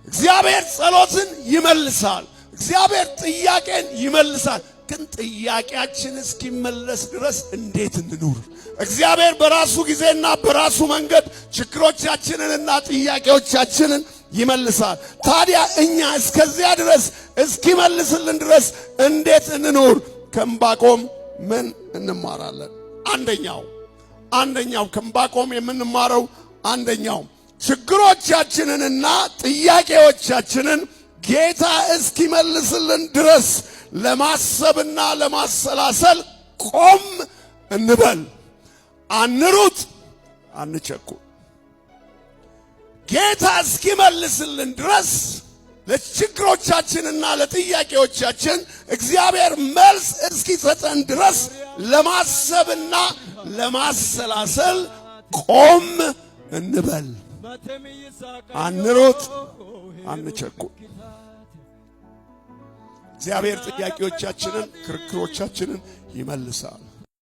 እግዚአብሔር ጸሎትን ይመልሳል። እግዚአብሔር ጥያቄን ይመልሳል። ግን ጥያቄያችን እስኪመለስ ድረስ እንዴት እንኑር? እግዚአብሔር በራሱ ጊዜና በራሱ መንገድ ችግሮቻችንንና ጥያቄዎቻችንን ይመልሳል። ታዲያ እኛ እስከዚያ ድረስ እስኪመልስልን ድረስ እንዴት እንኑር? ከዕንባቆም ምን እንማራለን? አንደኛው ከዕንባቆም የምንማረው አንደኛው ችግሮቻችንንና ጥያቄዎቻችንን ጌታ እስኪመልስልን ድረስ ለማሰብና ለማሰላሰል ቆም እንበል። አንሩጥ፣ አንቸኩል። ጌታ እስኪመልስልን ድረስ ለችግሮቻችንና ለጥያቄዎቻችን እግዚአብሔር መልስ እስኪሰጠን ድረስ ለማሰብና ለማሰላሰል ቆም እንበል። አንሩጥ፣ አንቸኩል። እግዚአብሔር ጥያቄዎቻችንን፣ ክርክሮቻችንን ይመልሳል።